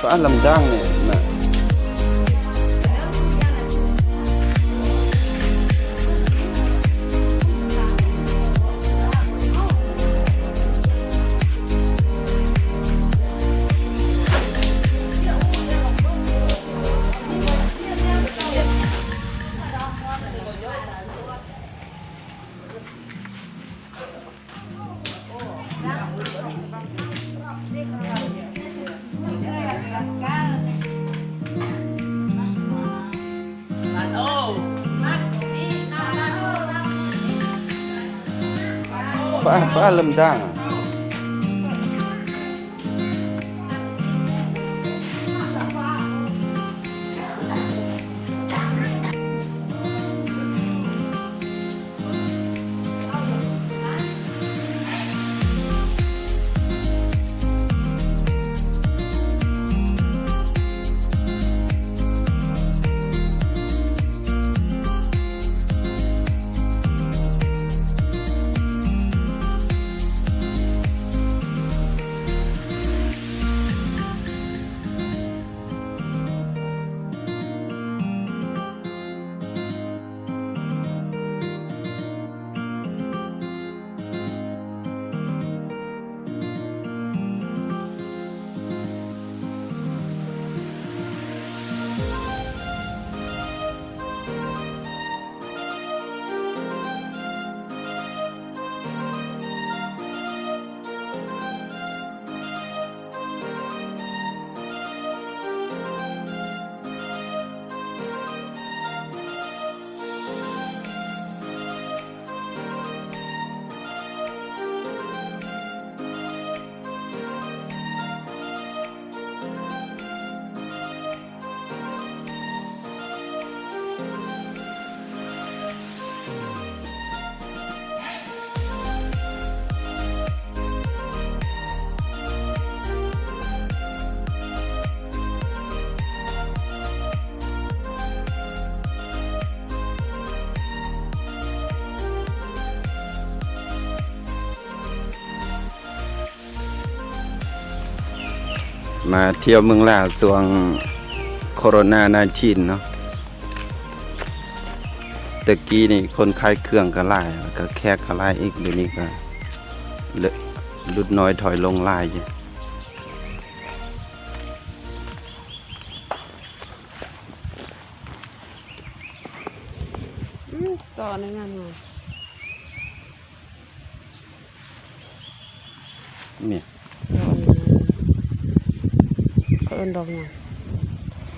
Alam dang ne na. Ba, ba, lemdang. ມາທ່ຽວເມືອງລາວຊ່ວງໂຄໂຣນາ nineteen ເນາະ. ແຕ່ກີ້ນີ້ຄົນຂາຍເຄື່ອງກໍຫຼາຍ ແລ້ວກໍແຂກກໍຫຼາຍອີກ, ດຽວນີ້ກໍຫຼຸດນ້ອຍຖອຍລົງຫຼາຍຢູ່. ອືມ ຕໍ່ໃນງາມໆ ນີ້ ເຂົາເອີ້ນດອກຫຍັງ?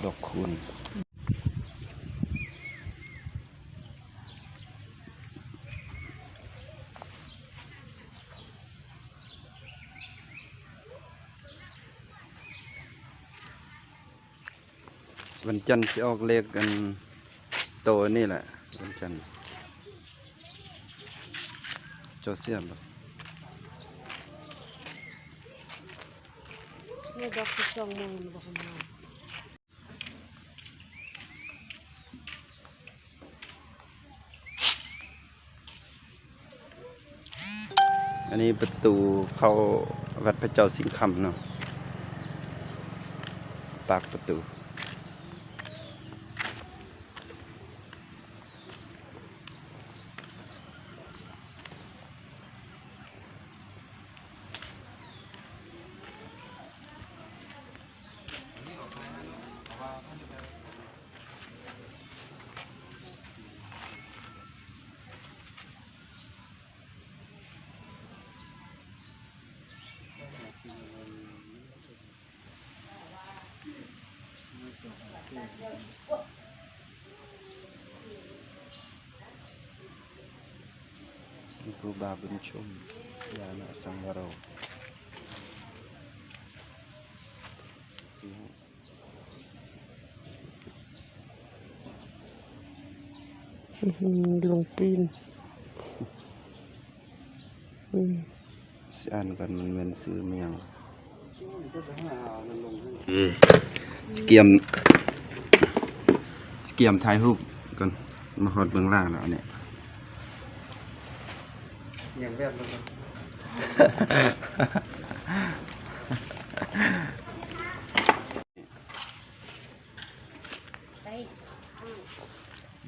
ດອກຄູນ. ວັນຈັນຊິອອກເລກອັນໂຕນີ້ແຫຼະ ວັນຈັນ. ເຈົ້າເຊື່ອບໍ່? ນີ້ດອກສິບສອງໂມງບໍ່? ອັນນີ້ປະຕູເຂົ້າວັດພະເຈົ້າສິງຄຳເນາະ ປາກປະຕູ. ຄູບາບຸນຊົມ ຍານະສັງວະໂຣ. ອືມ ລົງປີນ ອືມ ຊິອ່ານກ່ອນ ມັນແມ່ນຊື່ແມ່ນຫຍັງ? ອືມ ຊິກຽມ ຊິກຽມຖ່າຍຮູບກ່ອນ ມາຮອດເມືອງລາວແລ້ວນີ້. ຫຍັງແບບນັ້ນ?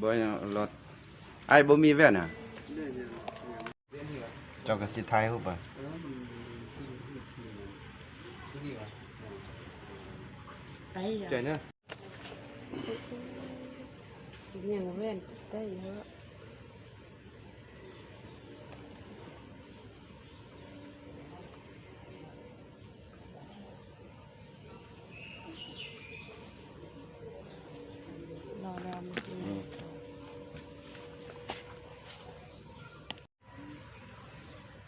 ບໍ່ເອົາລົດ. ອ້າຍບໍ່ມີແວ່ນຫວາ? ເຈົ້າກໍຊິຖ່າຍຮູບບໍ່? ໄປ ຈ່ອຍເນາະ. ຍັງແວ່ນໄດ້ເນາະ. ລໍແລ້ວມັນຄື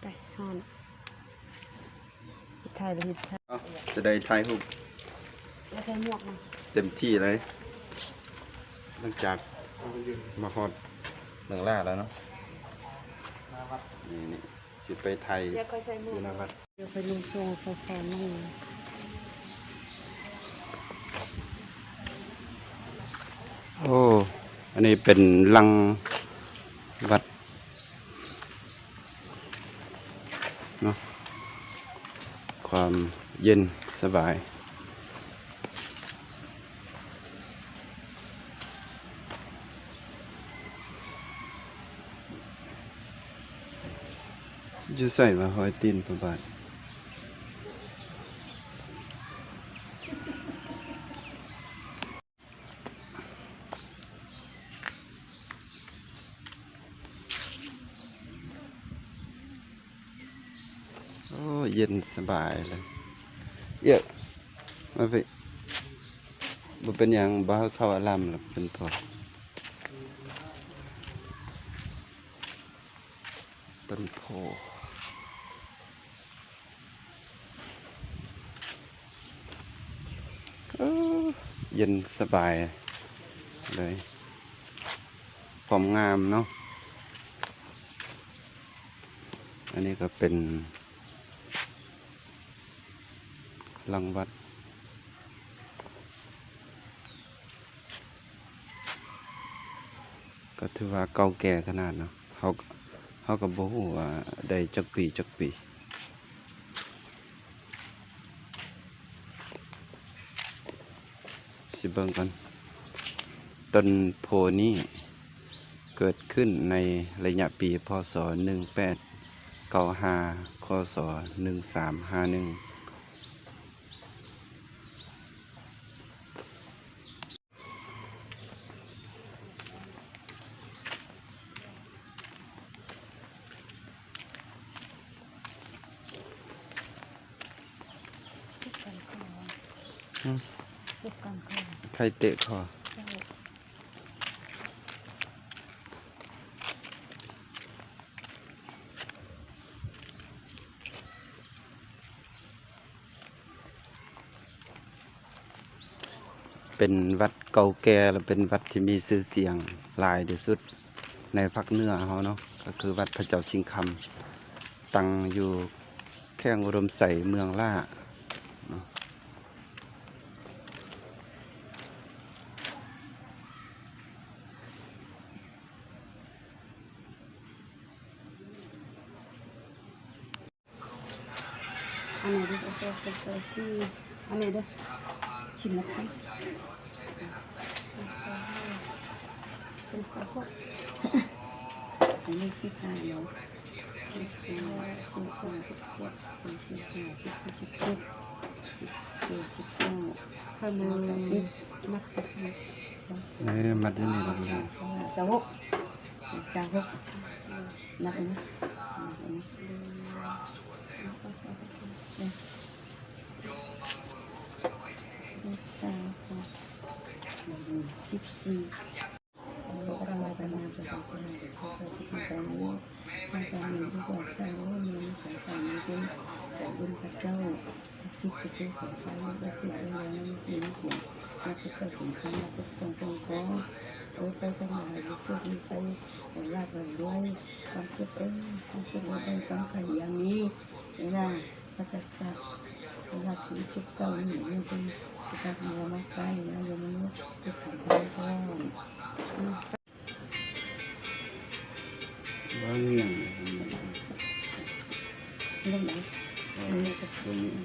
ໄປ ຮ້ອນ ເຮັດຖ່າຍແລ້ວເຮັດຖ່າຍ. ເອົ້າ ຈະໄດ້ຖ່າຍຮູບ ເຕັມທີ່ເລີຍ ຫຼັງຈາກມາຮອດເມືອງຫຼ້າແລ້ວເນາະ. ນີ້ ນີ້ ຊິໄປຖ່າຍຢູ່ໜ້າວັດ. ດຽວໄປນຸ່ງໂສ້ງເຂົາຂອງໜຶ່ງ. ໂອ້ ອັນນີ້ເປັນຫຼັງວັດເນາະ ຄວາມເຢັນສະບາຍ. ຢູ່ໃສວະຮອຍຕີນພະບາດ? ໂອ້ ເຢັນສະບາຍເລີຍ. ເອີ ມາເພ ບໍ່ເປັນຫຍັງ ບໍ່ເຂົ້າອາລາມລະເປັນພໍ. ຕົ້ນໂພ ເອີ ເຢັນສະບາຍເລີຍ ຄວາມງາມເນາະ. ອັນນີ້ກໍເປັນຫຼັງວັດ ກໍຖືວ່າເກົ່າແກ່ຂະໜາດເນາະ. ເຮົາ ເຮົາກໍບໍ່ຮູ້ວ່າໄດ້ຈັກປີ ຈັກປີ. ຊິເບິ່ງກັນ ຕົ້ນໂພນີ້ເກີດຂຶ້ນໃນໄລຍະປີ ພ.ສ. ໜຶ່ງແປດເກົ້າຫ້າ ຄ.ສ. ໜຶ່ງສາມຫ້າໜຶ່ງ. ຫຶ ເຈັບການຄໍ ເຈັບການຄໍ ໃຜເຕະຄໍ? ເຈົ້າ. ເປັນວັດເກົ່າແກ່ ແລະ ເປັນວັດທີ່ມີຊື່ສຽງຫຼາຍທີ່ສຸດໃນພາກເໜືອເຮົາເນາະ ກໍຄືວັດພະເຈົ້າສິງຄຳ ຕັ້ງຢູ່ແຂວງອຸດົມໄຊ ເມືອງຫຼ້າເນາະ. ອັນນີ້ເດີ ອັນນີ້ເດີ ຊິມາເປັນຊາວຫົກ ອັນນີ້ສິບຫ້າເນາະ ສິບຫ້າ ສິບຫົກ ສິບເຈັດ ສິບແປດ ສິບເກົ້າ ສິບເກົ້າ ເອີ ມັດຢູ່ນີ້ລະ ຊາວຫົກ ຊາວຫົກ ນັບເນາະ ສິບສີ່. ເວລາ ພະຈັດສັດ ລາດຊີວິດເຈັດເກົ້ານີ້ ຍັງເປັນສະພາບເຮົາມາໃກ້ນະ ຢ່າມາເຮັດການໄດ້ກ່ອນ ອືມ ບໍ່ເລື່ອງ ເລື່ອງໃດ? ເອີ ຕົວນີ້ ເອີ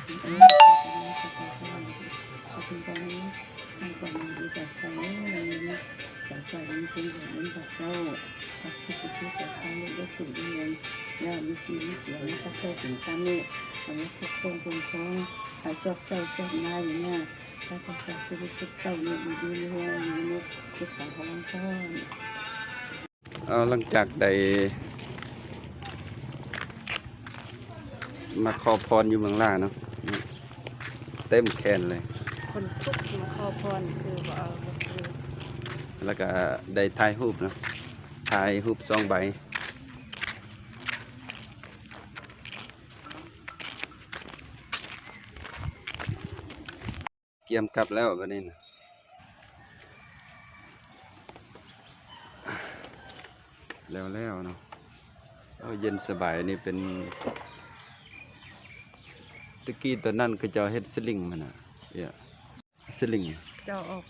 ເປັນການດີຈາກໃຈເລີຍ ໃນນີ້ ສາທຸ ມີຄວາມສຸກ ມີຄວາມເຈຣິນ ສຸກສະບາຍ ຢູ່ດີມີແຮງ ຢ່າມີຊື່ມີສຽງ ໃຫ້ເຈົ້າເປັນການເນາະ ໃຫ້ປົກປ້ອງຄຸ້ມຄອງ ໃຫ້ຊອກເຈົ້າຊອກນາຢູ່ເນຍ ສາທຸ ສາທຸ ສຸກເຈົ້າເນຍ ຢູ່ດີມີແຮງ ຢູ່ເນຍ ສຸກສາພະລັງພອນ. ເອົາ ຫຼັງຈາກໄດ້ມາຂໍພອນຢູ່ເມືອງຫຼ້າເນາະ ເຕັມແຂນເລີຍ ຄົນທຸກມາຂໍພອນ ຄືບໍ່ເອົາ ບໍ່ຄື ແລ້ວກະໄດ້ຖ່າຍຮູບເນາະ ຖ່າຍຮູບສອງໃບ ກຽມກັບແລ້ວບັດນີ້ນະ ແລ້ວໆເນາະ ໂອ້ ເຢັນສະບາຍ ອັນນີ້ເປັນ ແຕ່ກີ້ຕອນນັ້ນເຂົາເຈົ້າເຮັດສະລິງຫັ້ນນະ ສະລິງ ເຈົ້າອອກ